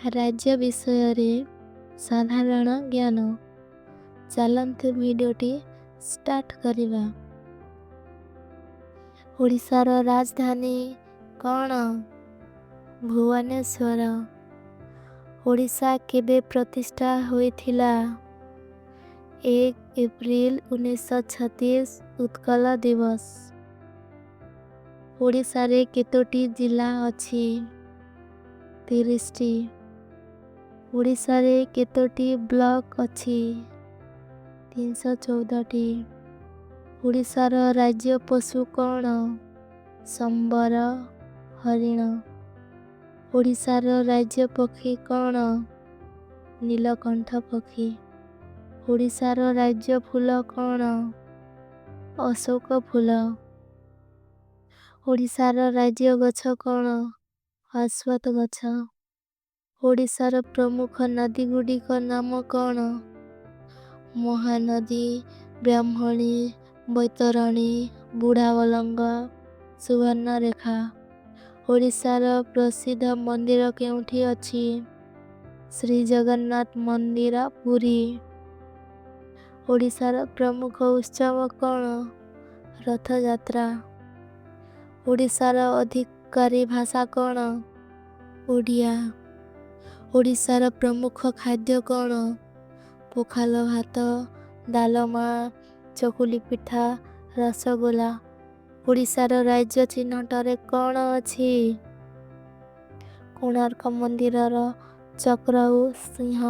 ରାଜ୍ୟ ବିଷୟରେ ସାଧାରଣ ଜ୍ଞାନ। ଚାଲନ୍ତୁ, ଭିଡ଼ିଓଟି ଷ୍ଟାର୍ଟ କରିବା। ଓଡ଼ିଶାର ରାଜଧାନୀ କ'ଣ? ଭୁବନେଶ୍ୱର। ଓଡ଼ିଶା କେବେ ପ୍ରତିଷ୍ଠା ହୋଇଥିଲା? 1 ଏପ୍ରିଲ 1936, ଉତ୍କଳ ଦିବସ। ଓଡ଼ିଶାରେ କେତୋଟି ଜିଲ୍ଲା ଅଛି? 30ଟି। ଓଡ଼ିଶାରେ କେତୋଟି ବ୍ଲକ ଅଛି? 314ଟି। ଓଡ଼ିଶାର ରାଜ୍ୟ ପଶୁ କ'ଣ? ସମ୍ବର ହରିଣ। ଓଡ଼ିଶାର ରାଜ୍ୟ ପକ୍ଷୀ କ'ଣ? ନୀଳକଣ୍ଠ ପକ୍ଷୀ। ଓଡ଼ିଶାର ରାଜ୍ୟ ଫୁଲ କ'ଣ? ଅଶୋକ ଫୁଲ। ଓଡ଼ିଶାର ରାଜ୍ୟ ଗଛ କ'ଣ? ଅଶ୍ୱତ୍ଥ ଗଛ। ଓଡ଼ିଶାର ପ୍ରମୁଖ ନଦୀଗୁଡ଼ିକ ନାମ କ'ଣ? ମହାନଦୀ, ବ୍ରାହ୍ମଣୀ, ବୈତରଣୀ, ବୁଢ଼ାବଳଙ୍ଗ, ସୁବର୍ଣ୍ଣରେଖା। ଓଡ଼ିଶାର ପ୍ରସିଦ୍ଧ ମନ୍ଦିର କେଉଁଠି ଅଛି? ଶ୍ରୀ ଜଗନ୍ନାଥ ମନ୍ଦିର, ପୁରୀ। ଓଡ଼ିଶାର ପ୍ରମୁଖ ଉତ୍ସବ କ'ଣ? ରଥଯାତ୍ରା। ଓଡ଼ିଶାର ଅଧିକାରୀ ଭାଷା କ'ଣ? ଓଡ଼ିଆ। ଓଡ଼ିଶାର ପ୍ରମୁଖ ଖାଦ୍ୟ କ'ଣ? ପଖାଳ ଭାତ, ଡାଲମା, ଚକୁଳି ପିଠା, ରସଗୋଲା। ଓଡ଼ିଶାର ରାଜ୍ୟ ଚିହ୍ନଟରେ କ'ଣ ଅଛି? କୋଣାର୍କ ମନ୍ଦିରର ଚକ୍ର ଓ ସିଂହ।